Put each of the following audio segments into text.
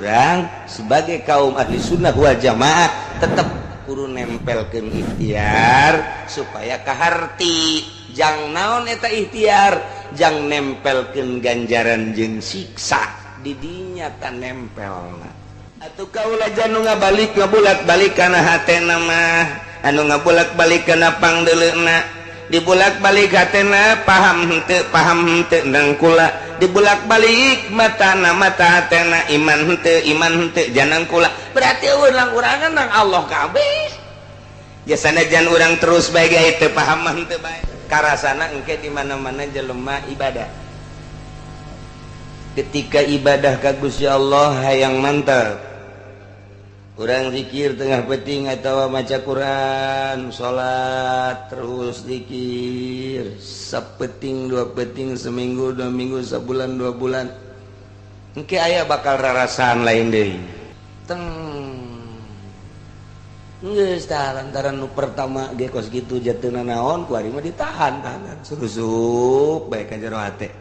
Urang sebagai kaum ahli sunnah wal jamaah tetap kudu nempelkeun ikhtiar supaya kaharti. Jang naon eta ikhtiar? Jang nempelkeun ganjaran jeung siksa didinya ta nempel. Atuh kaula janu ngabalik ngabulak-balik kana hatena mah, anu ngabulak-balik kana pangdeuleuna, dibulak-balik hatena paham henteu, paham henteu nang kula, dibulak-balik matana mata hatena iman henteu, iman henteu janang kula. Berarti urang urangan nang Allah kabeh ya. Sanajan urang terus bae ge teu paham mah henteu bae karasana. Engke di mana-mana jelema ibadah, ketika ibadah ka Gusti Allah hayang mantap, urang zikir tengah peuting atau maca Quran, salat, terus zikir sapeuting, dua peuting, seminggu, 2 minggu, sebulan, 2 bulan, engke aya bakal rarasaan lain deui. Teng geus tah, lantaran nu pertama ge kos kitu jatuhna naon, ku ari mah ditahan tahanan surusup bae ka jero hate,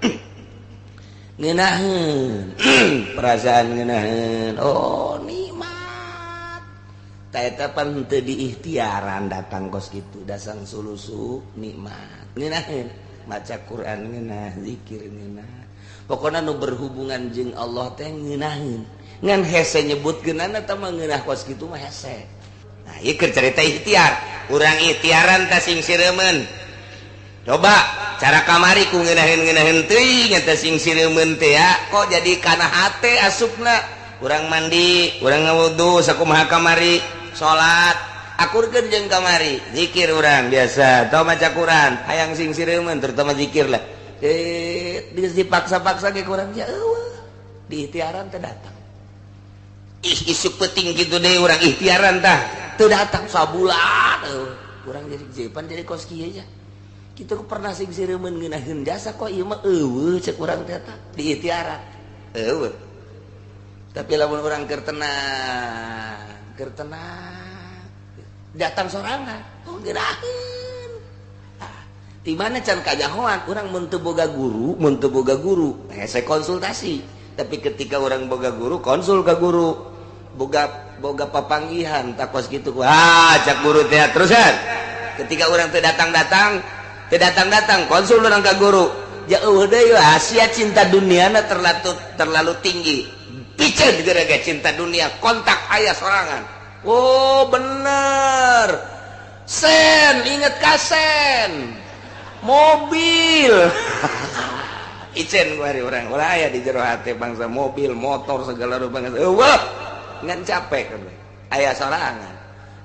ngeunaheun perasaan, ngeunaheun, oh nikmat. Pan teu diikhtiaran datang kos gitu, dasang sulusup nikmat, ngeunaheun maca Quran, ngeunah zikir, ngeunah pokoknya nu berhubungan jeung Allah teh ngeunaheun. Ngan hese nyebutkeunana eta mah, ngeunah kos kitu mah hese. Nah, ieu keur cerita ikhtiar. Urang ikhtiaran tah sing sireumeun. Coba cara kamari ku ngeunaheun-ngeunaheun teuing eta sing sireumeun teh ya, kok jadi kana hate asupna. Urang mandi, urang ngawudu sakumaha kamari, salat akurkeun jeung kamari, zikir urang biasa atau maca Quran, hayang sing sireumeun, terutama zikir lah. Eh, dipaksa-paksa ge kurang ya eueuh, di ikhtiaran teh datang. Ih, isuk peuting gitu deh urang ikhtiaran tah teu datang sabulan eueuh. Urang jadi jepan jadi kos kieu aja kitu, pernah sing sireumeun ngeunaheun jasa, kok ieu mah eueuh cek urang teh di ikhtiaran eueuh. Tapi lamun urang keur tenang, keur tenang, datang sorangan, oh ngeunaheun. Ah, di mana can kajahoan urang mun teu boga guru, mun teu boga guru hese konsultasi. Tapi ketika urang boga guru, konsul ke guru, boga boga papanggihan takos gitu, ah cak guru teh terusan. Ketika urang teu datang-datang, teu datang-datang, konsul urang ke guru, jauh deui. Asia cinta dunia terlalu terlalu tinggi, piceun gara-gara cinta dunia, kontak ayah sorangan, oh bener, sen inget kasen mobil icen gua hari orang ulah aya di jero hati bangsa mobil motor segala rupa bangsa eueuh, ngan capek kan aya sorangan.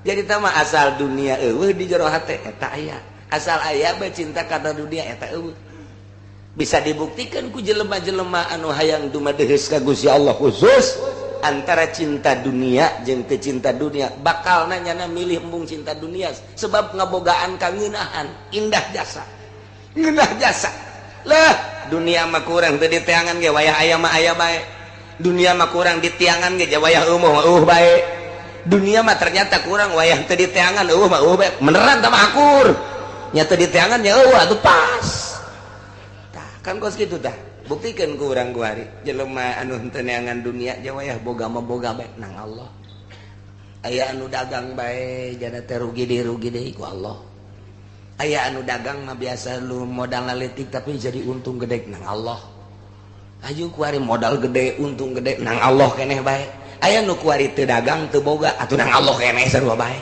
Jadi tama asal dunia eueuh di jero hate eta aya, asal aya bae cinta kana dunia eta eueuh. Bisa dibuktikan ku jelema-jelema anu hayang dumadeheus ka Gusti Allah, khusus antara cinta dunia jeung teu cinta dunia, bakal nanya milih embung cinta dunia sebab ngabogaan kangeunahan, indah jasa, ngeunah jasa lah. Dunia mah kurang teu diteangan ge wayah aya mah aya bae. Dunia mah kurang ditiangan ge wayah eueuh mah eueuh bae. Dunia mah ternyata kurang wayah teu diteangan eueuh mah eueuh bae. Beneran tah mah akur nya, teu diteangan nya eueuh atuh pas. Tah kan kos kitu tah, buktikan ku urang kuari jelema anu henteu neangan dunia je wayah boga mah boga bae nang Allah. Aya anu dagang bae jana teh rugi deui, rugi deui ku Allah. Aya anu dagang mah biasa lu modal leutik tapi jadi untung gede, nang Allah. Aju kuari modal gede, untung gede, nang Allah keneh bae. Aya nu kuari teu dagang, teu boga, atuh nang Allah keneh sarua bae.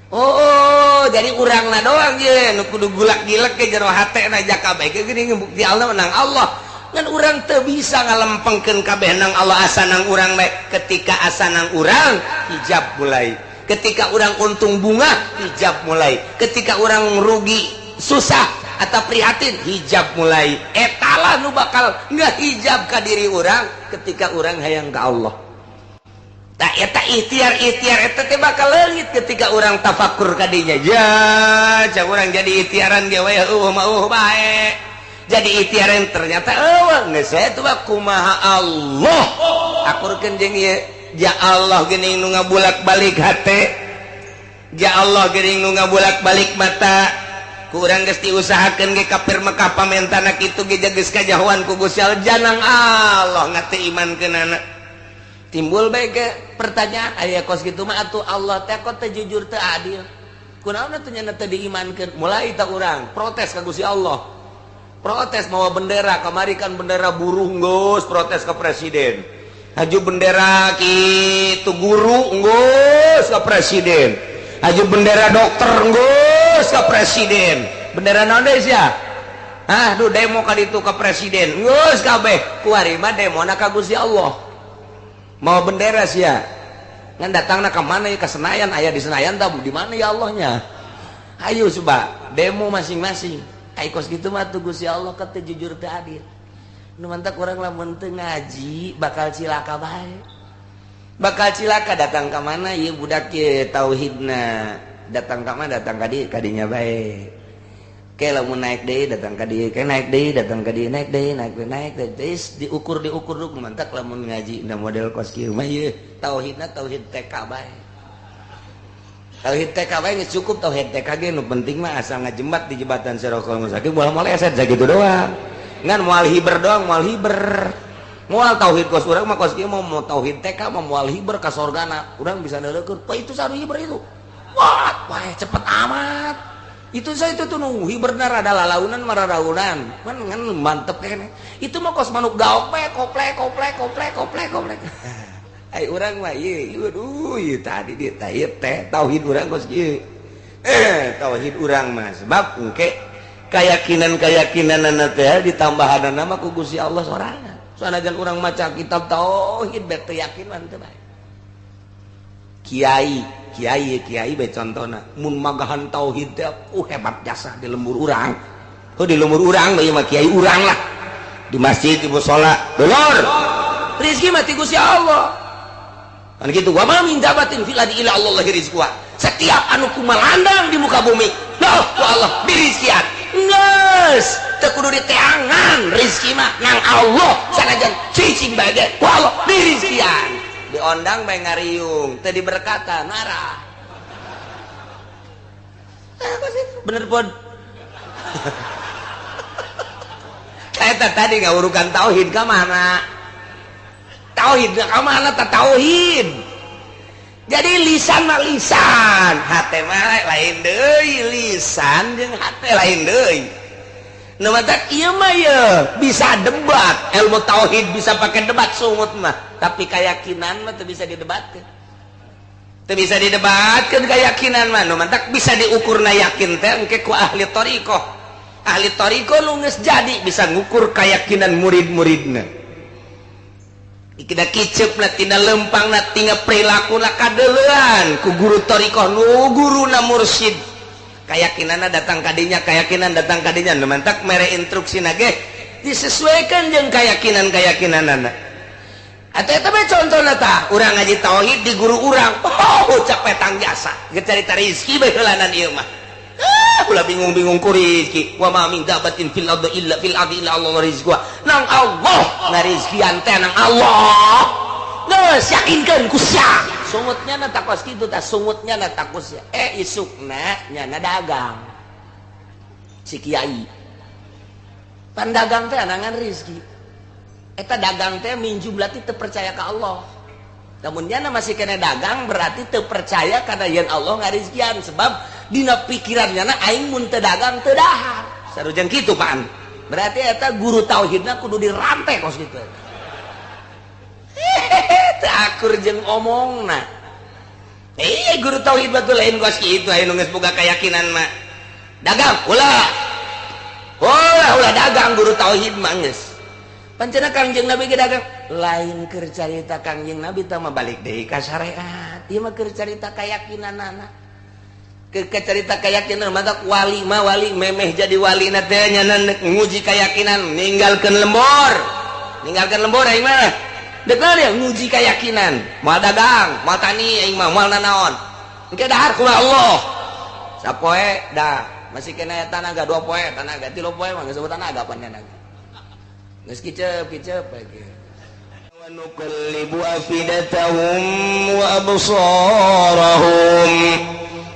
Oh, jadi urangna doang ye nu kudu gulak gilek ke jero hate na jaka bae geuning bukti Allah nang Allah. Ngan urang teu bisa ngalempengkeun kabeh nang Allah, asa nang urang bae. Ketika asa nang urang, hijab mulai. Ketika urang untung bunga, hijab mulai. Ketika urang rugi, susah atau prihatin, hijab mulai. Etalah nu bakal nggak hijab ka diri urang ketika urang hayang ka Allah. Tak eta ikhtiar, ikhtiar eta teh bakal leungit ketika urang tafakur kadinya ya cak urang jadi ikhtiaran ge we eueuh mah eueuh bae. Jadi ikhtiaran ternyata eueuh geus eta mah kumaha Allah akurkeun jeung ieu. Ya Allah geuning nu ngabulak-balik hate, ya Allah geuning nu ngabulak-balik mata. Kurang geus diusahakeun ge kafir Mekah pamentana kitu ge geus kajahoan ku Gusti Allah, janang Allah ngate imankeunana. Timbul bae ke pertanyaan aya kos kitu mah atuh Allah teh kok teu jujur teu adil. Kunaon atuh nya teu diimankeun? Mulai ta urang protes ka Gusti Allah. Protes mawa bendera kamari kan bendera buruh geus protes ke presiden. Haju bendera kitu guru geus ka presiden. Haju bendera dokter geus ka presiden. Bendera naon deui sia? Ah, duh demo ka ditu ka presiden. Geus kabeh kuari mah demona ka Gusti Allah. Mau bendera sia. Ngan datangna ka mana ya ka Senayan, aya di Senayan tah di mana ya Allahnya? Ayo coba demo masing-masing. Ai kos kitu mah tuh Gusti Allah ka teu jujur teu adil. Nu mantak urang lamun teu ngaji bakal cilaka bae. Bakal cilaka datang ka mana ieu budak ye tauhidna. Datang ka mana datang ka dieu kadinya bae. Ke lamun naik deui datang ka dieu, ke naik deui datang ka dieu, naik deui, naik deui, naik deui, diukur diukur nu mantak lamun ngaji na model kos kieu mah ieu tauhidna tauhid TK bae. Tauhid TK bae geus cukup tauhid TK ge nu penting mah asal ngajembat di jembatan Sirotol Mustaqim moal moleset sakitu doang. Ngan moal hiber doang, moal hiber. Moal tauhid kos urang mah kos kieu mah mau tauhid TK mah moal hiber ka sorgana. Urang bisa neuleukeun, "Pak itu saru hiber itu." Wah, wah cepet amat. Itu saya itu tuh nu hiberna rada lalaunan mararaunan. Man ngan mantep kene. Itu mah kos manuk gaok bae koplek koplek koplek koplek koplek. Ai urang mah ieu aduh ieu tadi dia teh ieu teh tauhid urang kos kieu. Tauhid urang mah sebab engke keyakinan-keyakinanana teh ditambahanana mah ku Gusti Allah sorangan. Sanajan urang maca kitab tauhid bae teu yakin mah teu bae. Kiai, kiai, kiai bae contona mun magahan tauhid teh hebat jasa di lembur urang. Heuh di lembur urang ieu mah kiai urang lah. Di masjid di musala, dulur. Rezeki mah ti Gusti Allah. Kan gitu, wa ma min dabatin fil ardi illa Allah rizquha. Setiap anu kumalandang di muka bumi, loh ku Allah dirizkian. Geus, teu kudu diteangan rezeki mah nang Allah sanajan cicing bae ge ku Allah dirizkian. Diondang bae ngariung, teu diberkatan marah. Bener pun. Eta tadi ngawurukan tauhid ka mana? Tauhid ka mana ta tauhid? Jadi lisan mah lisan, hate mah lain deui, lisan jeung hate lain deui. Nu matak ieu mah ye bisa debat, ilmu tauhid bisa pakai debat sungut mah, tapi keyakinan mah teu bisa didebatkeun. Teu bisa didebatkeun keyakinan mah, nu matak bisa diukurna yakin teh engke ku ahli thariqah. Ahli thariqah nu geus jadi bisa ngukur keyakinan murid-muridna. Kita kicep lah, tina lempang lah, tina perilaku lah kadeuleuan ku guru thariqah nu guruna mursyid. Keyakinanna datang kadinya, keyakinan datang kadinya, nu mantak mere instruksi ge disesuaikan jeung keyakinan-keyakinanana. Atuh eta mah contona tah, urang ngaji tauhid di guru urang, oh capek tang jasa, geus carita rezeki bae heulanan ieu mah. Ah, ulah bingung-bingung ku rezeki. Wa ma min dabatin fil ardi illa fil ardi illa Allah rizquha. Nang Allah ngarizkian teh nang Allah. Geus yakinkeun ku sia. Sungutnya na takos kitu tah, sungutnya na takos sia. Isukna nyana dagang. Si kiai. Pan dagang teh anangan rezeki. Eta dagang teh minjum berarti teu percaya ka Allah. Namun nyana masih kena dagang berarti teu percaya kana yen Allah ngarizkian sebab dina pikiran nyana aing mun teu dagang teu dahar. Sarujeng kitu pan. Berarti eta guru tauhidna kudu dirantai kos kitu. Hehehe teu akur jeung omongna. Guru tauhid batur lain kos kitu aya nu geus boga keyakinan mah. Dagang ulah. Ulah ulah dagang guru tauhid mah geus. Pancena Kangjeng Nabi ge dagang lain keur carita Kangjeng Nabi tah mah balik deui ka syariat. Ieu mah keur carita keyakinanana. Keur carita keyakinan mah wali mah wali memeh jadi wali na teh nya nguji keyakinan ninggalkeun lembur. Ninggalkeun lembur aing mah. Dek naon nguji keyakinan. Moal dagang, moal tani aing mah moal nanaon. Engke dahar kumaha Allah. Sapoe dah masih kena tanaga 2 poe, tanaga 3 poe mah geus tanaga pan tanaga. Geus kicep-kicep lagi. Wa nuqallibu afidatahum wa absarahum.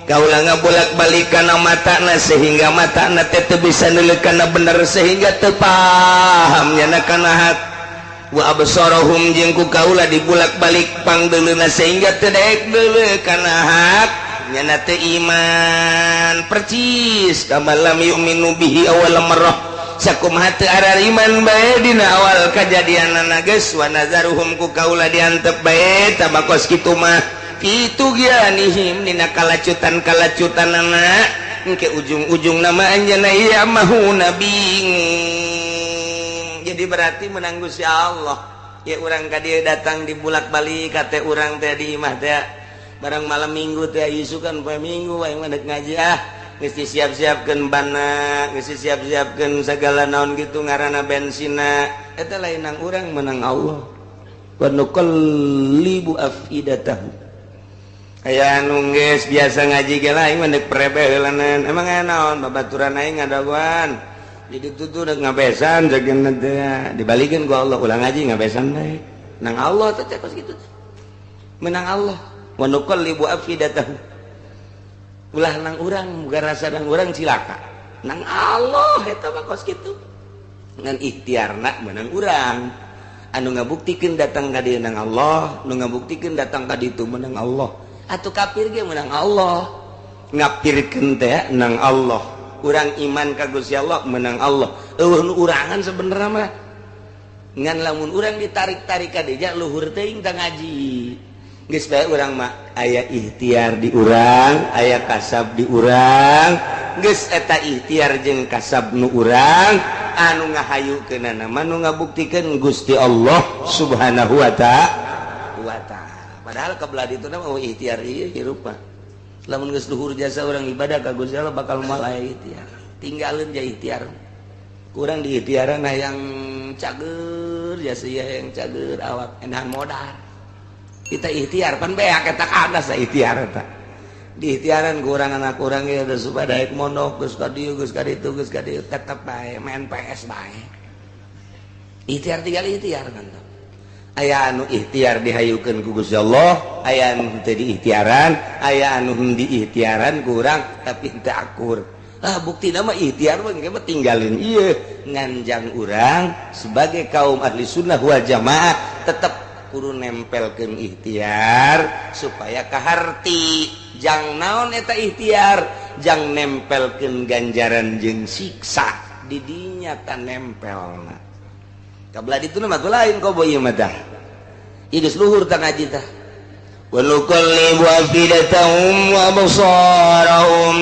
Kaula ngabolak-balik kana matana sehingga matana teh teu bisa neuleuh kana bener sehingga teu paham nyana kana hak. Wa absarahum jeung ku kaula dibulak-balik pangdeuleuna sehingga teu daek deuleu kana hak nyana teu iman percis kama lam yu'minu bihi awal marrah sakumaha teu arariman bae dina awal kajadianana geus wa nazaruhum ku kaula diantep bae tabakos kitu mah kitu gianihim dina kalacutan-kalacutanana engke ujung-ujung nama anjeunna ieu mahuna bingung. Jadi berarti menang Gusti Allah ya urang ka dieu datang dibulak-balik kate urang teh di imah teh barang malam minggu teh isukan poe minggu aing mah deuk ngaji ah geus disiap-siapkeun bana geus disiap-siapkeun sagala naon kitu ngaranna bensina eta lain nang urang menang Allah wa nuqallibu afidatahu aya anu geus biasa ngaji ge lain mah deuk prebe heulanan emang aya naon babaturan aing ngadagoan jadi tutu udah ngabesan jagan nanti dibalikin gua Allah ulang ngaji ngabesan bae nang Allah teh kos kitu menang Allah wa nuqallibu afidatahu ulah nang urang muga rasa nang urang cilaka nang Allah eta mah kos kitu ngan ikhtiarna menang urang anu ngabuktikeun datang ka dieu nang Allah nu ngabuktikeun datang ka ditu menang Allah atuh kafir ge menang Allah ngapirkeun teh nang Allah urang iman ka Gusti Allah menang Allah eueuh nu urangan sebenarnya mah ngan lamun urang ditarik-tarik ka dinya luhur teuing tah ngaji geus bae urang mah aya ikhtiar di urang aya kasab di urang geus eta ikhtiar jeung kasab nu urang anu ngahayukeunana mah nu ngabuktikeun Gusti Allah Subhanahu wa ta'ala padahal kebelah ditu mah ikhtiar ieu hirup mah lamun geus luhur jasa urang ibadah ka Gusti Allah bakal moal aya ikhtiar tinggalin ja ikhtiar kurang di ikhtiaran yang cager jasa ieu yang cager awak enahan modal kita ikhtiar pan beak eta kadas ikhtiar eta di ikhtiaran kurang anak urang ge geus supaya daek mondok geus ka dieu geus ka ditu geus ka dieu tetep bae main PS bae ikhtiar tinggal ikhtiar kan aya anu ikhtiar dihayukeun ku Gusti Allah aya anu teu diikhtiaran aya anu diikhtiaran kurang tapi teu akur ah buktina mah ikhtiar mah engke mah tinggalin ieu nganjang urang sebagai kaum ahli sunnah wal jamaah tetep kudu nempelkeun ikhtiar supaya kaharti jang naon eta ikhtiar jang nempelkeun ganjaran jeung siksa di dinya ta nempelna kabelah ditu mah lain kobo ieu mah tah ieu geus luhur tah ngaji tah wa nuqallibu afidatahum wa absarahum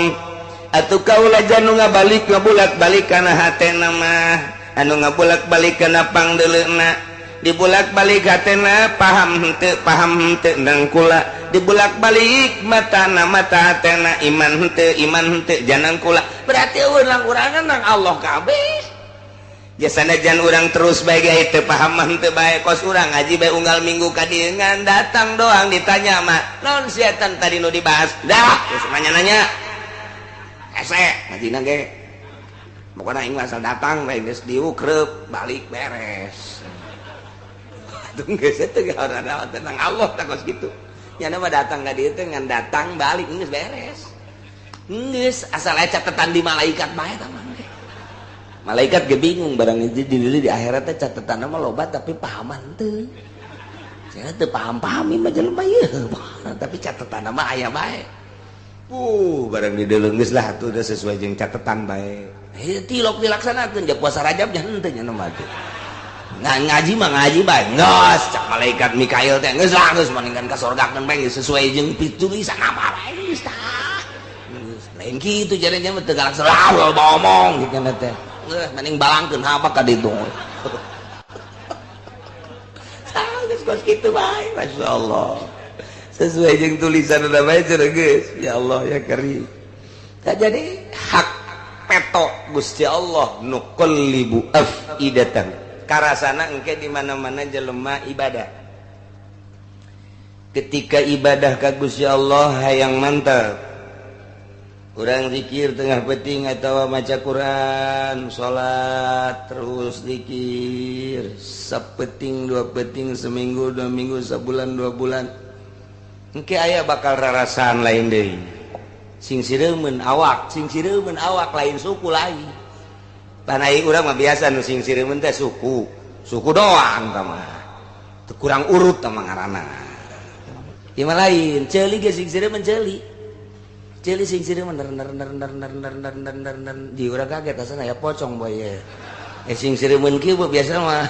atuh kaula janu ngabalik ngabulak-balik kana hatena mah anu ngabulak-balik kana pangdeuleuna dibulak-balik hatena paham henteu nang kula dibulak-balik matana mata hatena iman henteu janang kula berarti urang urangan nang Allah kabeh jasana jan urang terus bae ge teu paham mah henteu bae kos urang ngaji bae unggal minggu ka dieu ngan datang doang ditanya mah naon setan tadi nu dibahas dah geus nanya-nanya hese ngajina ge pokona aing asal datang bae geus diukreup balik beres atuh geus teu gawe tentang Allah tah kos kitu nya mah datang ka dieu teh ngan datang balik geus beres geus asal aya catatan di malaikat bae tah mah malaikat ge bingung barang di akhirat teh catetanna mah loba tapi pahaman teu saya teu paham-paham mah jelema ieu tapi catetanna mah aya bae barang dideuleu geus lah atuh udah sesuai jeung catetan bae tilok dilaksanakeun ja puasa Rajab nya henteu nya mah teh ngaji mah ngaji bae geus cak malaikat Mikail teh geus lah geus mendingan ka sorgakeun bae sesuai jeung tulisan apa bae geus tah geus lain kitu jadinya mah teu galak loba omong kitu teh mending balangkeun apa ka ditu geus kos kitu bae masyaallah sesuai jeung tulisan udah bae cenah geus ya Allah ya karim tak jadi hak peto Gusti Allah nuqallibu afidatan karasana engke di mana-mana jelema ibadah ketika ibadah ka Gusti Allah hayang mantap urang zikir tengah peting atau maca Quran salat terus zikir sapeting dua peting seminggu dua minggu sebulan dua bulan engke aya bakal rarasaan lain deui sing sireumeun awak sing sireumeun awak lain suku lain panai urang mah biasa nu sing sireumeun teh suku Suku doang tah mah. Teu kurang urut tah mah ngaranna. Ieu mah lain, ceuli ge sing sireumeun ceuli. Ceuli sing sireumeun ner ner ner ner ner ner ner ner ner ner di urang kaget asana ya pocong boy ye. Sing sireumeun kieu biasa mah.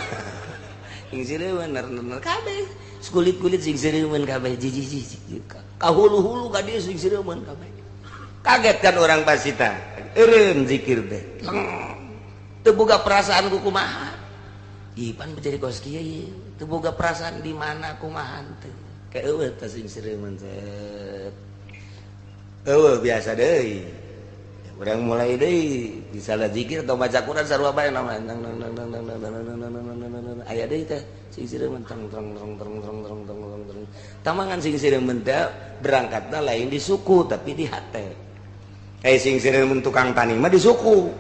Sing sireumeun ner ner kabeh. Kulit-kulit sing sireumeun kabeh jiji-jiji. Ka hulu-hulu ka dieu sing sireumeun kabeh. Kaget kan orang pasita. Eureun zikir teh. Teu boga perasaan ku kumaha. Ipan menjadi kos kieu ieu. Teu boga perasaan di mana kumaha teh. Ka eueuh teh sing sireumeun set. Eueuh biasa deui. Urang mulai deui misalnya zikir atau baca Quran sarua bae nama nang nang nang nang nang nang nang aya deui teh sing sireumeun teng teng teng teng teng teng teng teng. Tamangan sing sireumeun teh berangkatna lain di suku tapi di hate. Sing sireumeun tukang tani mah di suku.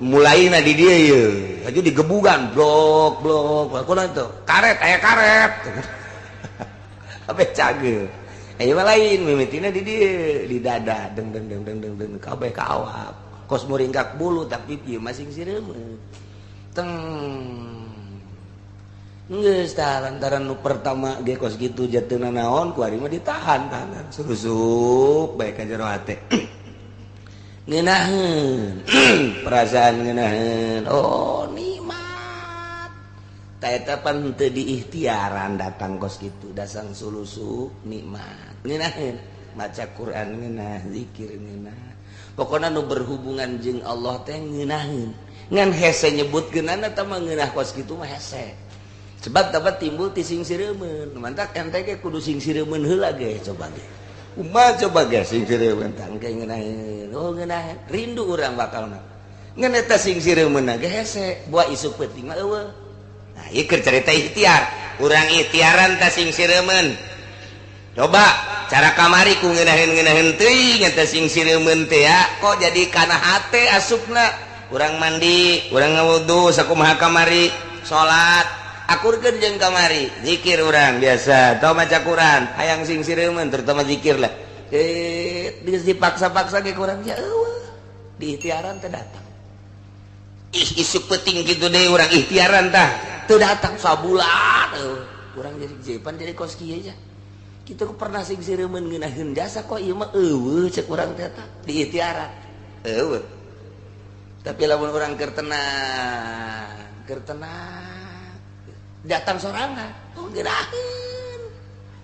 Mulaina di dieu ye. Aju digebugan blok blok. Kunaon tuh? Karet aya karet. Kabeh cageur. Aya mah lain mimitina di dieu, di dada deng deng deng deng deng deng kabeh ka awak. Kos muringkak bulu tapi ieu mah sing sireumeun. Teng. Geus tah lantaran nu pertama ge kos kitu jatuhna naon ku ari mah ditahan tahanan susup bae ka jero hate. Ngeunaheun perasaan ngeunaheun oh nikmat. Ta eta pan teu diikhtiaran datang kos kitu dasang sulusup nikmat. Ngeunaheun maca Quran ngeunah zikir ngeunah. Pokona nu berhubungan jeung Allah teh ngeunaheun. Ngan hese nyebutkeunana tah mah ngeunah kos kitu mah hese. Sebab dapat timbul ti sing sireumeun. Mantak ente ge kudu sing sireumeun heula ge coba ge. Kumaha coba ge sing sireumeun tah engke ngeunaheun. Oh ngeunaheun rindu urang bakalna. Ngan eta sing sireumeun ge hese buah isuk peuting mah eueuh. Nah ieu keur carita ikhtiar. Urang ikhtiaran tah sing sireumeun. Coba cara kamari ku ngeunaheun-ngeunaheun teuing eta sing sireumeun teh ya kok jadi kana hate asupna. Urang mandi, urang ngawudu sakumaha kamari, salat akurkeun jeung kamari, zikir urang biasa, tau maca Quran, hayang sing sireumeun terutama zikir lah. Geus dipaksa-paksa ge kurang ya eueuh. Di ikhtiaran teh datang. Ih isuk peuting kitu deui urang ikhtiaran tah, teu datang sabulan eueuh. Urang jadi jepan jadi kos kieu aja. Kitu pernah sing sireumeun ngeunaheun jasa kok ieu mah eueuh cek urang teh tah di ikhtiaran. Eueuh. Tapi lamun urang keur tenang datang sorangan, oh ngeunaheun.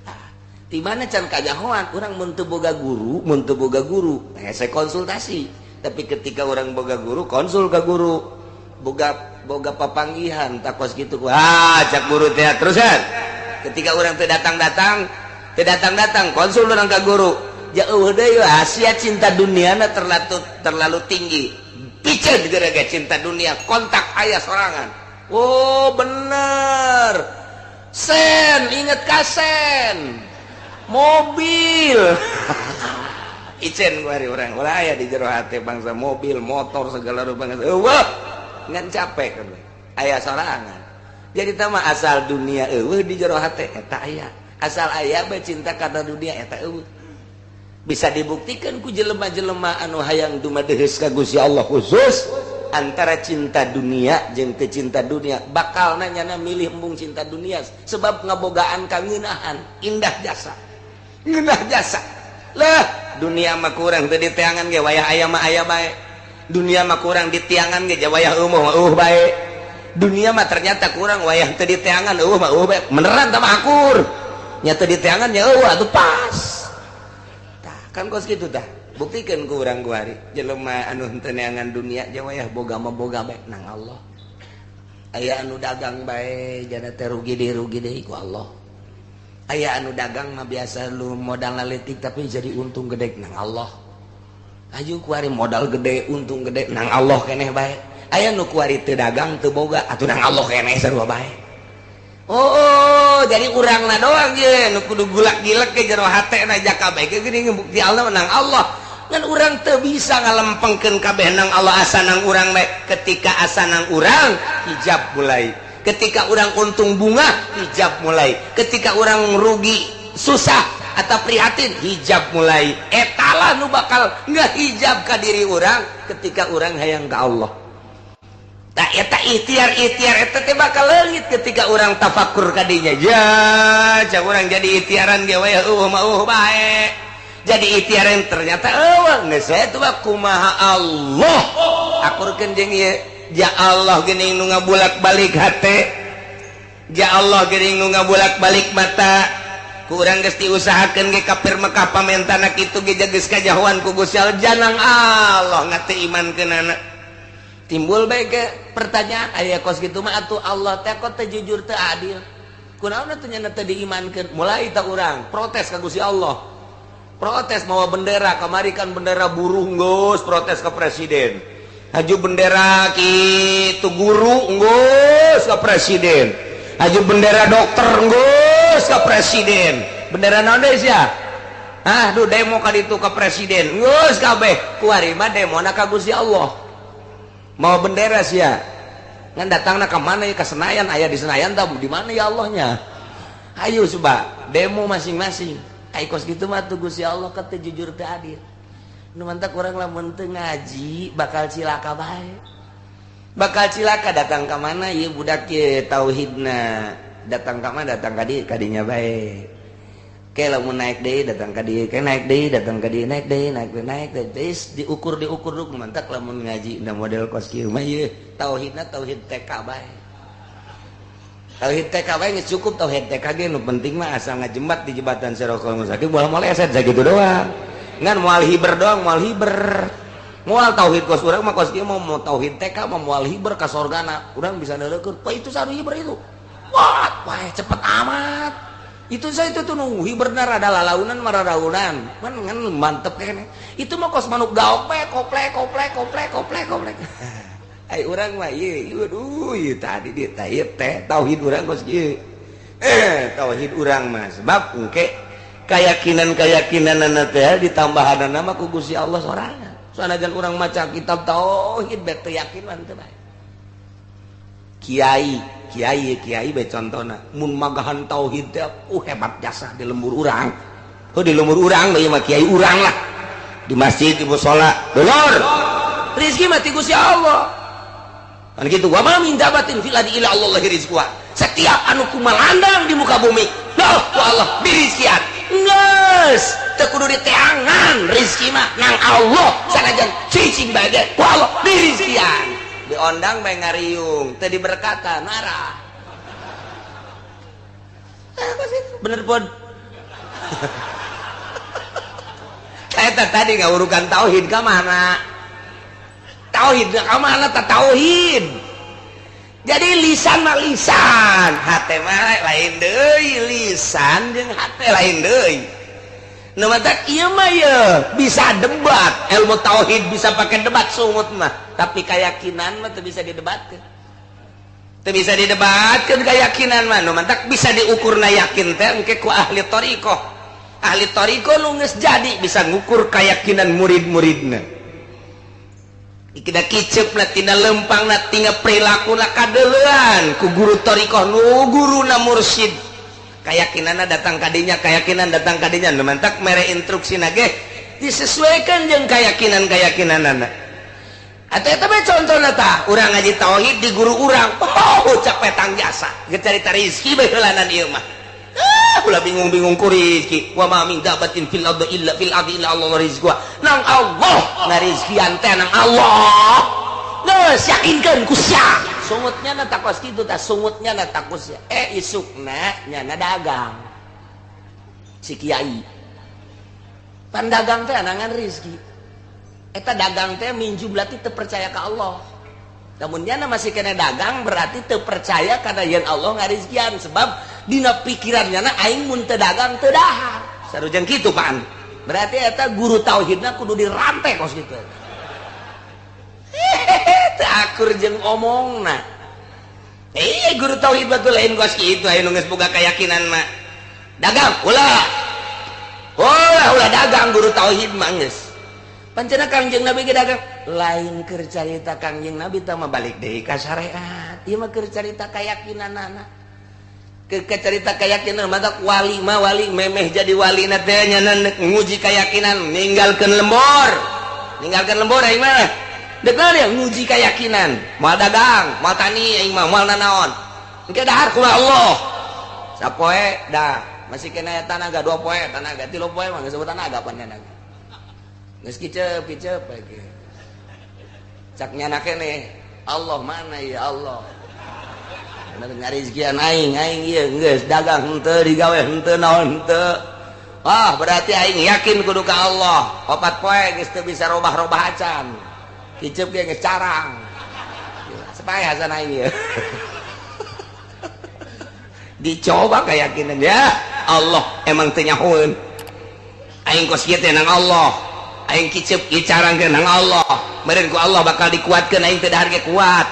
Nah, di mana can kajahoan urang mun teu boga guru, hese konsultasi. Tapi ketika orang boga guru, konsul ka guru. Boga papanggihan takos kitu. Ah, cak guru teh terusan. Ketika urang teu datang-datang, konsul urang ka guru. Jauh deui asia cinta duniana terlalu tinggi. Piceun gara-gara cinta dunia, kontak ayah sorangan. Oh bener, sen inget kasen mobil. Icen gua hari orang ulah aya di jero hate bangsa mobil motor segala rupa eueuh ngan capek kan aya sorangan. Jadi tah mah asal dunia eueuh di jero hate eta aya, asal aya bae cinta kana dunia eta eueuh. Bisa dibuktikan ku jelema-jelema anu hayang dumadeheus ka Gusti Allah khusus antara cinta dunia jeung teu cinta dunia bakal nanyana milih embung cinta dunia sebab ngabogaan kangeunahan indah jasa ngeunah jasa lah dunia mah kurang teu diteangan ge wayah aya mah aya bae dunia mah kurang ditiangan ge wayah eueuh mah eueuh bae dunia mah ternyata kurang wayah teu diteangan eueuh mah eueuh bae beneran tah mah akur nya teu diteangan nya eueuh atuh pas tah kan kos kitu tah buktikan ku urang kuari jelema anu henteu neangan dunia jeung wayah boga mah boga bae nang Allah aya anu dagang bae jana teh rugi deui ku Allah aya anu dagang mah biasa lu modal leutik tapi jadi untung gede nang Allah aju kuari modal gede untung gede nang Allah keneh bae aya nu kuari teu dagang teu boga atuh nang Allah keneh sarua bae. Oh jadi urangna doang ye nu kudu gulak-gilek ke jero hatena jaka bae geuning bukti Allah nang Allah ngan urang teu bisa ngalempengkeun kabeh nang Allah asa nang urang bae. Ketika asa nang urang hijab mulai, ketika urang untung bunga hijab mulai, ketika urang rugi susah atau prihatin hijab mulai. Etalah nu bakal ngehijab ka diri urang ketika urang hayang ka Allah. Tak eta ikhtiar-ikhtiar eta teh bakal leungit ketika urang tafakur kadinya. Ya, cak urang jadi ikhtiaran ge we eueuh mah eueuh bae. Jadi ikhtiaran ternyata eueuh geus we tuh kumaha Allah. Akurkeun jeung ieu, ja Allah geuning nu ngabulak-balik hate. Ja Allah geuning nu ngabulak-balik mata. Ku urang geus diusahakeun ge kafir Mekah pamentana kitu ge geus kajahoan ku Gusti Allah janang Allah ngate imankeunana. Timbul bae ke pertanyaan aya kos kitu mah atuh Allah teh kok teu jujur teu adil. Kunaon atuh nya teu diimankeun? Mulai ta urang protes ka Gusti Allah. Protes mawa bendera kamari kan bendera buruh geus protes ka presiden. Haju bendera kitu guru geus ka presiden. Haju bendera dokter geus ka presiden. Bendera naon deui sia? Ah, duh demo ka ditu ka presiden. Geus kabeh kuari mah demona ka Gusti Allah. Mau bendera sia ngan datangna ka mana ya ka Senayan aya di Senayan tah di mana ya Allahnya ayo coba demo masing-masing ai kos kitu mah tuh Gusti Allah ka teu jujur teu adil nu mantak urang lamun teu ngaji bakal cilaka bae bakal cilaka datang ka mana ieu budak ye tauhidna datang ka mana datang ka dieu ka dinya bae ke lamun naik deui datang ka dieu ke naik deui datang ka dieu naik deui naik deui naik deui diukur diukur duk mantak lamun ngaji na model kos kieu mah ieu tauhidna tauhid TK bae tauhid TK bae geus cukup tauhid TK ge nu penting mah asal ngajembat di jembatan Sirotol Mustaqim moal moleset sakitu doang ngan moal hiber doang moal hiber moal tauhid kos urang mah kos kieu mah mau tauhid TK mah moal hiber ka sorgana urang bisa neureukkeun wah itu saru hiber itu wah wah cepet amat itu saya itu tuh nunggu hiberna rada lalaunan mararaunan man ngan mantep kene itu mah kos manuk gaok bae koplek koplek koplek koplek koplek ai urang mah ieu aduh ieu tadi dieu teh ieu teh tauhid urang kos kieu tauhid urang mah sebab engke keyakinan-keyakinanana teh ditambahanana mah ku Gusti Allah sorangan sanajan urang maca kitab tauhid bae teu yakin mah teu bae kiai kiai kiai bae contona mun magahan tauhid teh hebat jasa di lembur urang heuh di lembur urang ieu mah kiai urang lah di masjid di musala dulur rezeki mah ti Gusti Allah kan kitu wa ma min dabatin fil ardi illa Allah rizquha setiap anu kumalandang di muka bumi loh ku Allah dirizkian geus teu kudu diteangan rezeki mah nang Allah sanajan cicing bae ge ku Allah dirizkian diondang bae ngariung teu diberkatan marah bener pun eta tadi ngawurukan tauhid ka mana tauhid ka mana ta tauhid jadi lisan mah lisan hate mah lain deui lisan jeung hate lain deui nu matak ieu mah ye bisa debat ilmu tauhid bisa pakai debat sungut mah tapi keyakinan mah teu bisa didebatkeun teu bisa didebatkeun keyakinan mah nu matak bisa diukurna yakin teh engke ku ahli thariqah ahli thariqah nu geus jadi bisa ngukur keyakinan murid-muridna kita kicep lah tina lempang lah tina perilaku lah kadeleuan ku guru thariqah nu guruna mursyid keyakinanna datang kadinya keyakinan datang kadinya nu mantak mere instruksina ge disesuaikan jeung keyakinan-keyakinanana atau eta mah contohna tah urang ngaji tauhid di guru urang oh capek tang jasa geus carita rezeki bae heulanan ieu mah ulah bingung-bingung ku rezeki wa ma min dabatin fil ardi illa fil ardi illa Allah rizquha nang Allah ngarizkian teh nang Allah geus yakinkeun ku sia sungutnya na takos kitu tah sungutnya na takos sia isukna nyana dagang si kiai pan dagang teh anangan rezeki eta dagang teh minjum berarti teu percaya ka Allah namun nyana masih kena dagang berarti teu percaya karena yen Allah ngarizkian sebab dina pikiran nyana aing mun teu dagang teu dahar sarujeng kitu pan berarti eta guru tauhidna kudu dirantai kos kitu hehehe teu akur jeung omongna guru tauhid batur lain kos kitu aya nu geus boga keyakinan mah dagang ulah ulah ulah dagang guru tauhid mah geus pancena Kangjeng Nabi ge dagang lain keur carita Kangjeng Nabi tah mah balik deui ka syariat ieu mah keur carita keyakinanana keur carita keyakinan mah wali mah wali memeh jadi wali na teh nya nguji keyakinan ninggalkeun lembur aing mah Dek naon ieu nguji keyakinan. Moal dagang, moal tani aing mah moal nanaon. Engke dahar kumaha Allah. Sapoe dah masih kena tanaga 2 poe, tanaga 3 poe mah geus tanaga pan nyana. Geus kicep-kicep ge. Cak nyana keneh, Allah mana ya Allah. Bener ngarizkian aing, aing ieu geus dagang henteu digawe henteu naon henteu. Wah, berarti aing yakin kudu ka Allah. 4 poe geus teu bisa robah-robah acan. Kicep ge geus carang. Supaya hasan aing ieu. Dicoba keyakinan ya Allah emang teu nyahoeun. Aing kos kieu teh nang Allah. Aing kicep ieu carangkeun nang Allah. Meureun ku Allah bakal dikuatkeun aing teu dahar ge kuat.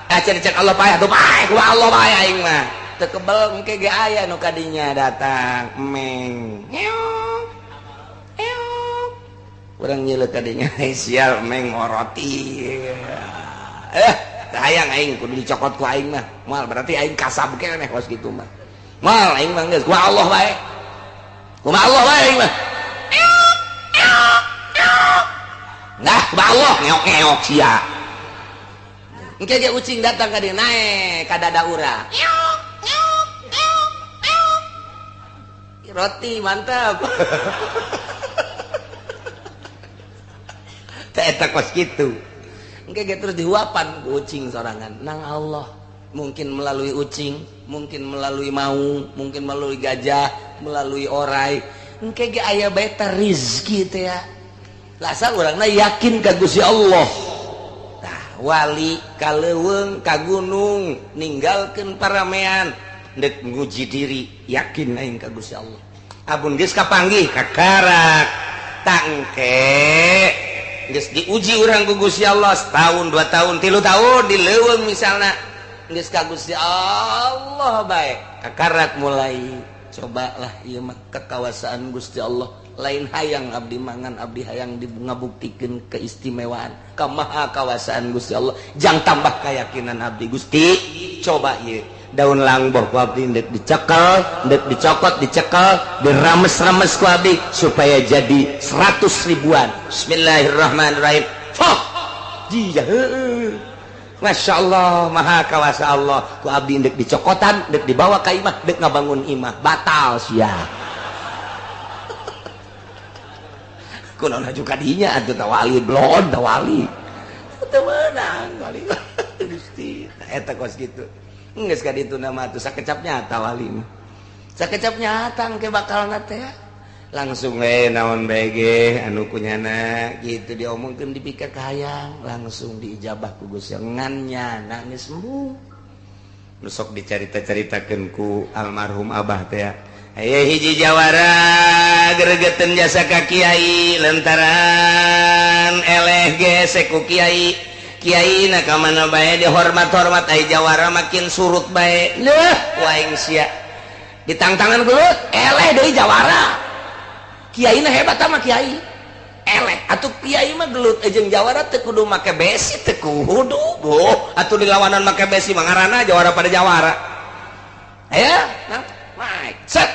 Acan cek Allah paeh atuh paeh ku Allah bae aing mah. Teu kebel engke ge aya nu kadinya datang emeng. Ngeok. Ngeok. Urang nyeuleuh kadinya sial emeng ngoroti. Hayang aing kudu dicokot ku aing mah. Moal berarti aing kasab keneh kos kitu mah. Moal aing mah geus ku Allah bae. Kumaha Allah bae aing mah. Nah, ku Allah ngeok-ngeok sia. Engke ge ucing datang ka dieu naek ka dada urang. Roti mantap. Teh eta kos kitu. Engke ge terus dihuapan ku ucing sorangan nang Allah. Mungkin melalui ucing, mungkin melalui maung, mungkin melalui gajah, melalui orai. Engke ge aya bae teh rizki teh ya. Lasal urangna yakin ka Gusti Allah. Tah wali ka leuweung ka gunung ninggalkeun paramean dek nguji diri yakin aing ka Gusti Allah. Abun geus kapanggih kakarak tangke geus diuji urang ku Gusti Allah setahun 2 tahun 3 tahun di leuweung misalna geus ka Gusti Allah bae kakarak mulai cobalah ieu mah kekawasaan Gusti Allah. Lain hayang abdi mangan abdi hayang ngabuktikeun keistimewaan kamaha kawasaan Gusti Allah jang tambah keyakinan abdi Gusti coba ieu daun langboh ku abdi ndek dicekel ndek dicokot dicekel dirames-rames ku abdi supaya jadi 100 ribuan. Bismillahirrahmanirrahim. Fuh dia heueuh Masya Allah maha kawasa Allah ku abdi ndek dicokotan ndek dibawa ka imah ndek ngabangun imah batal sia. Kunaon juga dinya atuh tawali blon tawali teu meunang wali Gusti eta kos kitu geus ka ditu nama atuh sakecap nyata wali mah sakecap nyata engke bakalna teh langsung we naon bae ge anu kunyana kitu diomongkeun dipikir kahayang langsung diijabah ku Gusti ngan nyana geus embung nu sok dicarita-caritakeun ku almarhum abah teh. Aya hiji jawara gregeteun jasa ka kiai lantaran eleh gesek ku kiai. Kiai na ka mana bae dihormat-hormat ai jawara makin surut bae. Leuh ku aing sia. Ditangtangan gelut eleh deui jawara. Kiai na hebat sama kiai. Eleh atuh kiai mah gelut jeung jawara teu kudu make besi teu kudu. Boh atuh dilawanan make besi mah ngaranna jawara pada jawara. Aya nah naik set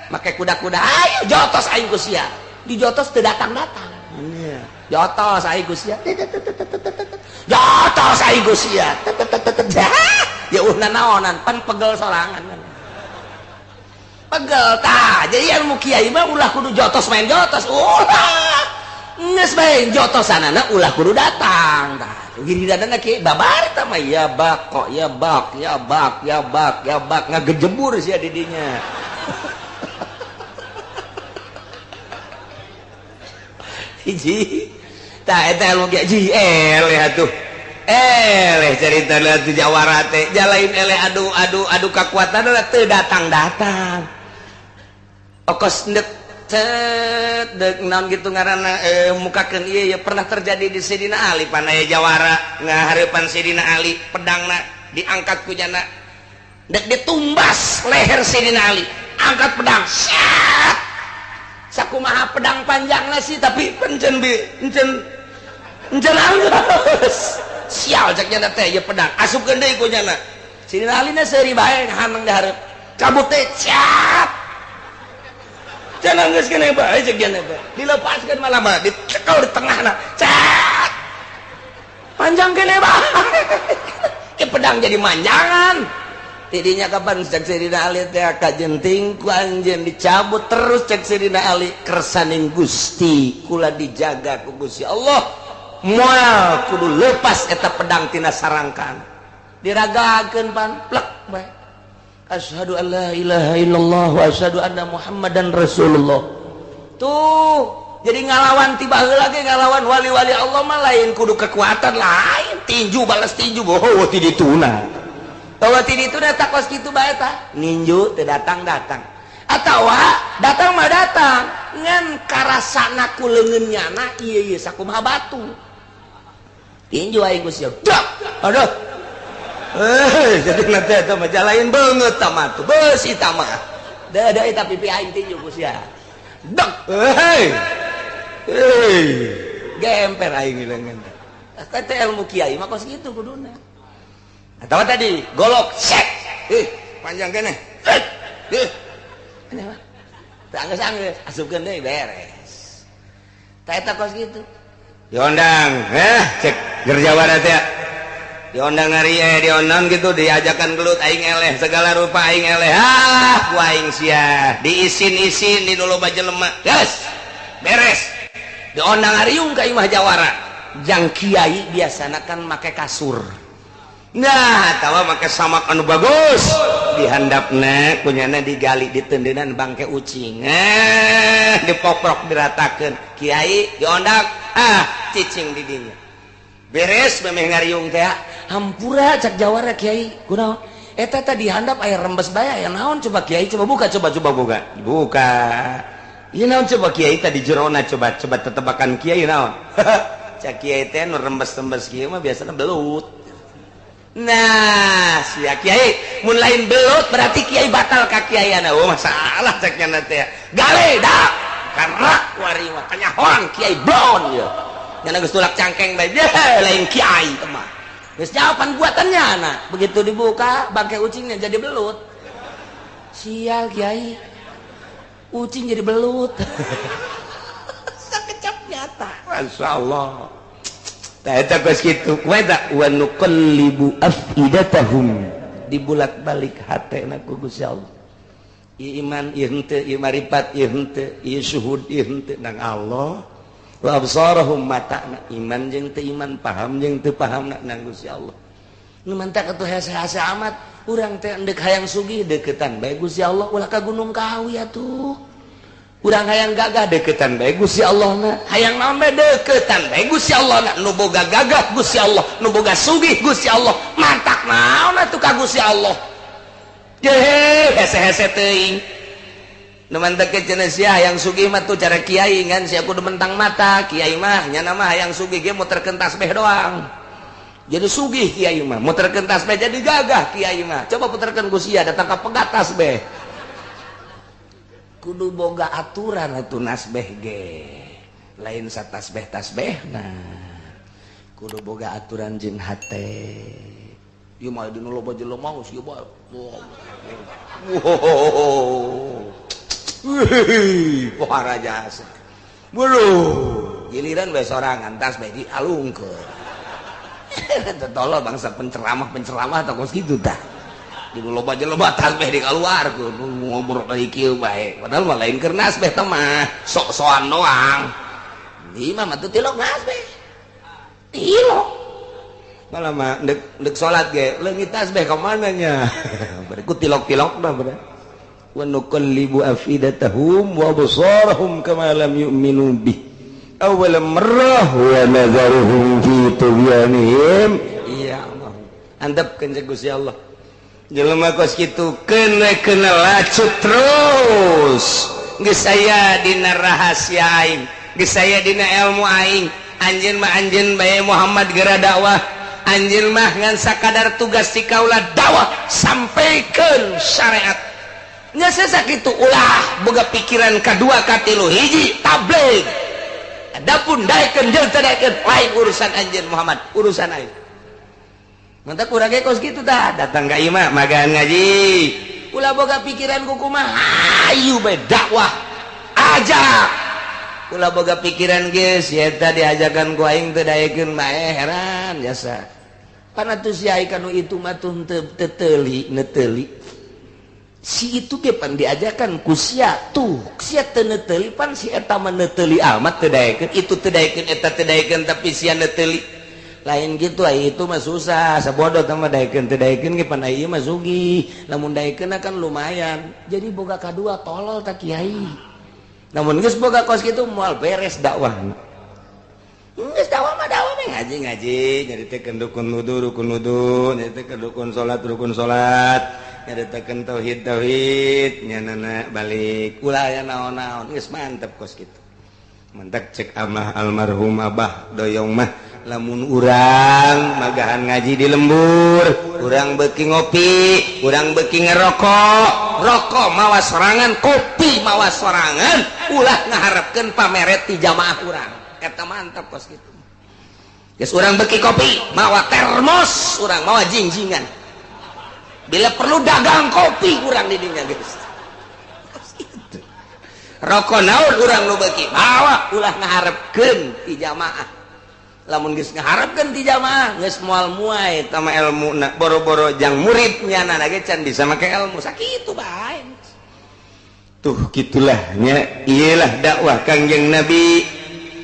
make kuda-kuda ayo jotos aing ku sia dijotos teu datang-datang jotos aing ku sia jotos aing ku sia ya uh nanaonan pan pegel sorangan pegel tah jadi ilmu kiai mah ulah kudu jotos main jotos ulah geus bae jotosanana ulah kudu datang tah giliranna kiai babar tah mah ya bak kok ya bak ya bak ya bak ya bak ngagejebur sia di dinya. Hiji tah eta ilmu kiai ji eleh atuh eleh carita atuh jawara teh jalain eleh adu adu adu kakuatan teu datang-datang okos ndek cet dek naon gitu ngaranna mukakeun ieu ya pernah terjadi di Sidina Ali pan aya jawara ngahareupan Sidina Ali pedangna diangkat ku jana dek ditumbas leher Sidina Ali angkat pedang syat sakumaha pedang panjangna sih tapi pencen bi encen encen anggeus sial cek nyana teh ieu pedang asupkeun deui ku nyana Sidina Ali na seuri bae haneng di hareup cabut teh syat jangan geus keneh bae cek nyana teh dilepaskeun malah mah dicekel di tengahna cet Panjang kene bae. Ke pedang jadi manjangan. Tidinya kapan cek Sayyidina Ali teh kajenting ku anjeun dicabut terus cek Sayyidina Ali kersaning Gusti kula dijaga ku Gusti Allah. Moal kudu lepas eta pedang tina sarangkan. Diragakeun pan plek bae. Asyhadu an la ilaha illallah wa asyhadu anna Muhammadan Rasulullah. Tuh, jadi ngalawan tiba heula ge ngalawan wali-wali Allah mah lain kudu kekuatan lain, tinju balas tinju boh ti dituna. Tawa ti dituna tak kos kitu bae tah. Ninju teu datang-datang. Atawa datang mah datang, ngan karasana ku leungeun nyana ieu ieu sakumaha batu. Tinju aing geus siap. Aduh. Jadi nanti eta mah jalain beungeut tah mah tuh beusi tah mah. Da da eta pipi aing tinju ku sia. Dek. Hei. Hei. Gemper aing leungeun. Teh ilmu kiai mah kos kitu kuduna. Atawa tadi golok sek. Panjang keneh. Aneh mah. Teu anggeus-anggeus asupkeun deui beres. Tah eta kos kitu. Diondang, cek gerjawara teh. Diondang hari diondang gitu diajakan gelut aing eleh segala rupa aing eleh. Ah, ku aing sia. Diisin-isin di nu loba jelema. Geus. Beres. Diondang hariung ka imah jawara. Jang kiai biasana kan make kasur. Nah, atawa make samak anu bagus. Dihandapna kunyana digali ditendenan bangke ucing. Dipoprok diratakeun. Kiai diondang, ah cicing di dinya. Beres memeh ngariung teh. Hampura cak jawara kiai. Kunaon? Eta teh dihandap aya rembes bae aya naon coba kiai coba buka coba coba buka. Buka. Ieu naon coba kiai tadi jerona coba coba tetebakan kiai naon. Cak kiai teh nu rembes-rembes kieu mah biasana belut. Nah, sia kiai mun lain belut berarti kiai batal ka kiaiana. Oh, masalah cek nya teh. Gale dak. Karena wari mah kanyahoan kiai blon ye. Nya geus tulak cangkeng bae lain kiai teh mah. Geus jawaban buatannya anak. Begitu dibuka bangke ucingnya jadi belut. Sial kiai. Ucing jadi belut. Sakecap nyata. Masyaallah. Eta kos kitu wa nuqallibu afidatahum dibulak-balik hatena ku Gusti Allah. Ieu iman ieu henteu, ieu maripat ieu henteu, ieu syuhud ieu henteu nang Allah. Wa absarahum matana iman jeung teu iman, paham jeung teu pahamna nang Gusti Allah. Nu mantak atuh hese-hese amat urang teh endek hayang sugih deketan bae Gusti Allah ulah ka Gunung Kawi atuh. Urang hayang gagah deketan bae Gusti Allah na. Hayang naon bae deketan bae Gusti Allah na. Nu boga gagah Gusti Allah, nu boga sugih Gusti Allah. Mantak naon atuh ka Gusti Allah. Jehe hese-hese teuing. Nu mantak ke cenah sia hayang sugih mah tuh cara kiai ngan sia kudu mentang mata. Kiai mah nyana mah hayang sugih ge muterkeun tasbih doang. Jadi sugih kiai mah muterkeun tasbih jadi gagah kiai mah. Coba puterkeun ku sia datang ka pegat tasbih. Kudu boga aturan atuh nasbeh ge lain satasbeh tasbeh nah kudu boga aturan jeung hate ieu mah dinu loba jelema geus ieu bae. Wah raja asa beuh giliran bae sorangan tasbeh dialungkeun. Tolol bangsa penceramah-penceramah tah kos kitu tah. Dulu loba jelema tasbeh dikaluarkeun ngobrol deui kieu bae padahal mah lain keur nasbeh teh mah sok-sokan doang. Di imah mah teu tilok nasbeh. Tilok. Malah mah ndek salat ge leungit tasbeh ka mana nya. Berikut tilok-tilokna bener. Wa nuqallibu afidatahum wa absarahum kama lam yu'minu bih awwal marrah wa nadharuhum fi tughyanihim. Iya Allah. Antepkeun jeung Gusti Allah. Jelema kos kitu kena-kena lacut terus. Geus aya dina rahasia aing, geus aya dina ilmu aing. Anjeun mah anjeun bae Muhammad geura dakwah. Anjeun mah ngan sakadar tugas ti kaula dakwah sampaikeun syariat. Nya sakitu ulah boga pikiran kadua katilu hiji tabligh. Adapun daekeun jeung teu daekeun lain urusan anjeun Muhammad, urusan aing. Mantap kurang kos gitu dah datang ka imah magan ngaji ulah boga pikiran kumaha hayu bae dakwah ajak Ulah boga pikiran geus si eta diajakan ku aing teu daekeun bae heran jasa. Pan atuh si ai kanu itu mah tuh teu teuli neteuli. Si itu ge pan diajakan ku sia tuh sia teu neteuli pan si eta mah neteuli amat teu daekeun itu teu daekeun eta teu daekeun tapi sia neteuli. Lain gitu ai itu mah susah sabodo teh mah daekeun teu daekeun ge pan ai ieu mah sugih. Lamun daekeun kan lumayan. Jadi boga kadua tolol ta kiai. Namun geus boga kos kitu moal beres dakwahna. Geus dakwah mah dakwah mah ngaji-ngaji, nyaritakeun rukun wudu, rukun wudu, nyaritakeun rukun salat, rukun salat, nyaritakeun tauhid, tauhid, nyanana balik. Ulah aya naon-naon, geus mantep kos kitu. Mantak cek amah almarhum Abah Doyong mah lamun urang magahan ngaji di lembur, urang beuki ngopi, urang beuki ngerokok, rokok mawa sorangan, kopi mawa sorangan, ulah ngaharepkeun pameret ti jamaah urang. Eta mantap kos kitu. Geus urang beuki kopi, mawa termos, urang mawa jingjingan. Bila perlu dagang kopi urang di dinya geus. Kos kitu. Rokok naon urang nu beuki, mawa ulah ngaharepkeun ti jamaah. Lamun geus ngaharepkeun ti jamaah geus moal muai tama elmuna boro-boro jang muridnya na ge can bisa make ilmu sakitu bae. Tuh gitulah nya iyalah dakwah Kangjeng Nabi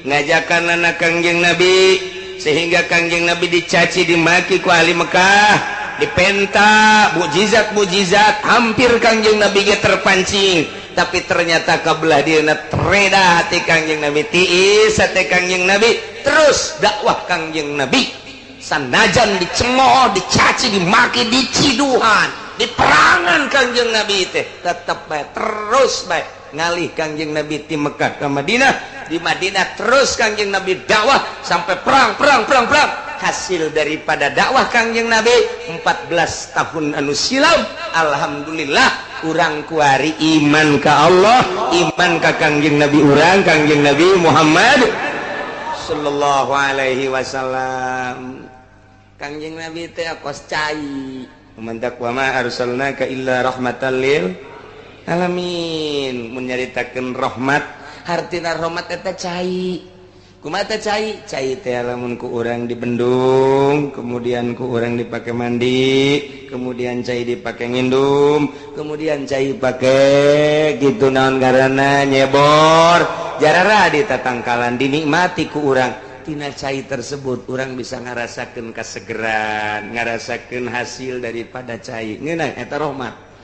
ngajakan anak Kangjeng Nabi sehingga Kangjeng Nabi dicaci dimaki ku ahli Mekah dipenta mukjizat-mukjizat hampir Kangjeng Nabi ge terpancing tapi ternyata kabelah dieuna tereda hati Kangjeng Nabi tiis hati Kangjeng Nabi terus dakwah Kangjeng Nabi sanajan dicemooh dicaci dimaki diciduhan diperangan Kangjeng Nabi teh tetep bae terus bae ngalih Kangjeng Nabi ti Mekah ke Madinah di Madinah terus Kangjeng Nabi dakwah sampai perang perang perang perang hasil daripada dakwah Kangjeng Nabi 14 tahun anu silam alhamdulillah urang kuari iman ka Allah iman ka Kangjeng Nabi urang Kangjeng Nabi Muhammad sallallahu alaihi wasallam. Kangjeng Nabi teh kos cai mantak wa ma arsalnaka illa rahmatan lil alamin mun nyaritakeun rahmat hartina rahmat eta cai kumaha teh cai cai teh lamun ku urang dibendung kemudian ku urang dipake mandi kemudian cai dipake ngindum kemudian cai pake gitu naon ngaranna nyebor jarara di tatangkalan dinikmati ku urang tina cai tersebut urang bisa ngarasakeun kasegeran ngarasakeun hasil daripada cai ngeunah eta rahmat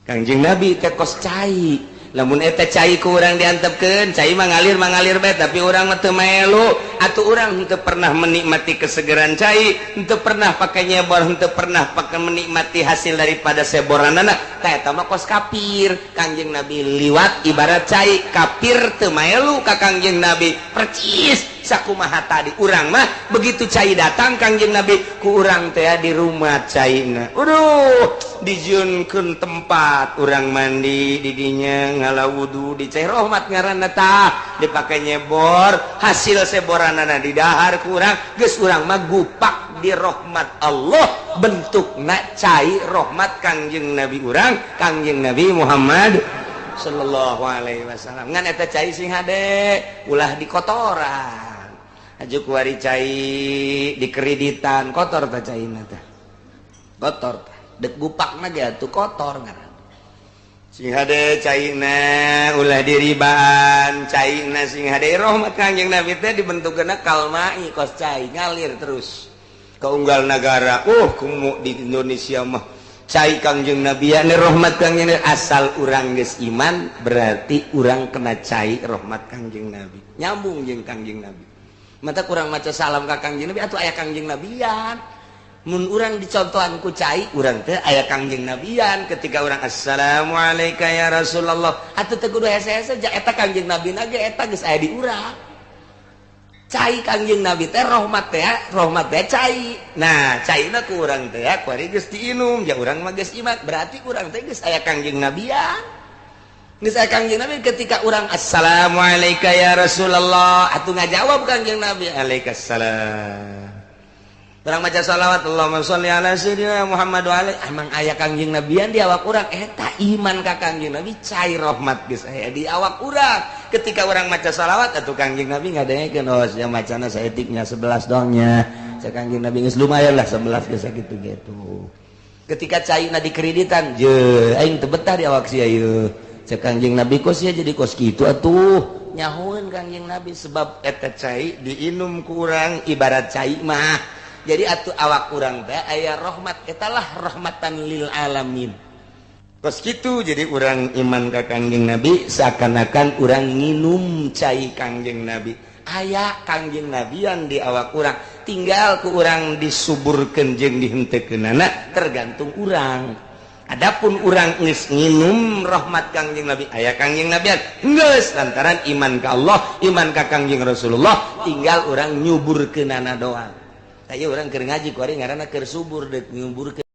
Kangjeng Nabi teh kos cai lamun eta cai ku urang diantepkeun cai mah ngalir bae tapi urang mah teu maelu atuh urang henteu pernah menikmati kesegeran cai henteu pernah pake nyebor henteu pernah pake menikmati hasil daripada seboranana tah eta mah kos kafir. Kangjeng Nabi liwat ibarat cai kafir teu maelu ka Kangjeng Nabi percis sakumaha tadi urang mah begitu cai datang Kangjeng Nabi ku urang teh di rumah caina aduh dijieunkeun tempat urang mandi di dinya ngala wudu di cai rahmat ngaranna tah dipake nyebor hasil seboranana di dahar ku urang geus urang mah gupak di rahmat Allah bentukna cai rahmat Kangjeng Nabi urang Kangjeng Nabi Muhammad sallallahu alaihi wasallam. Ngan eta cai sing hade ulah dikotoran aju kuari cai dikreditan kotor ta caina teh kotor tah dek gupakna ge atuh kotor ngaran sing hade caina ulah diribaan caina sing hade rahmat Kangjeng Nabi teh dibentukna kalmai kos cai ngalir terus ka unggal nagara kumu di Indonesia mah cai Kangjeng Nabi ya rahmat Kangjeng Nabi asal urang geus iman berarti urang kena cai rahmat Kangjeng Nabi nyambung jeung Kangjeng Nabi mata kurang maca salam ka Kangjeng Nabi atuh aya Kangjeng Nabian mun urang dicontohan ku cai urang teh aya Kangjeng Nabian ketika urang assalamualaikum ya Rasulullah atuh teu kudu hese-hese ja eta Kangjeng Nabi na ge eta geus aya di urang cai Kangjeng Nabi teh rahmat teh cai nah caina ku urang teh kuari geus diinum ja urang mah geus iman berarti urang teh geus aya Kangjeng Nabian geus aya Kangjeng Nabi ketika urang assalamualaikum ya Rasulullah atuh ngajawab Kangjeng Nabi alaikassalam. Urang maca salawat, "Allahumma sholli ala sayyidina Muhammad wa ali," emang aya Kangjeng Nabian di awak urang. Eta iman ka Kangjeng Nabi, cai rahmat geus aya di awak urang. Ketika urang maca salawat atuh Kangjeng Nabi ngadengekeun, "Oh, sia macana saeutiknya 11 dong nya." Cek Kangjeng Nabi, "Geus lumayan lah 11 geus sakitu gitu." Ketika caina dikreditan je, "Aing teu betah di awak sia ieu." Cek Kangjeng Nabi, "Kos sia jadi kos kitu atuh?" Nyahoeun Kangjeng Nabi, sebab eta cai diinum ku urang ibarat cai mah. Jadi atuh awak urang teh aya rahmat, etalah rahmatan lil alamin. Kos kitu. Jadi urang iman ka Kangjeng Nabi seakan-akan urang nginum cai Kangjeng Nabi. Aya Kangjeng Nabian di awak urang, tinggal ku urang disuburkeun jeung dihenteukeunana, tergantung urang. Adapun urang geus nginum rahmat Kangjeng Nabi, aya Kangjeng Nabian geus, lantaran iman ka Allah, iman ka Kangjeng Rasulullah, tinggal urang nyuburkeunana doang. Aya urang keur ngaji kuari ngaranna keur subur, deuk nyuburkeun.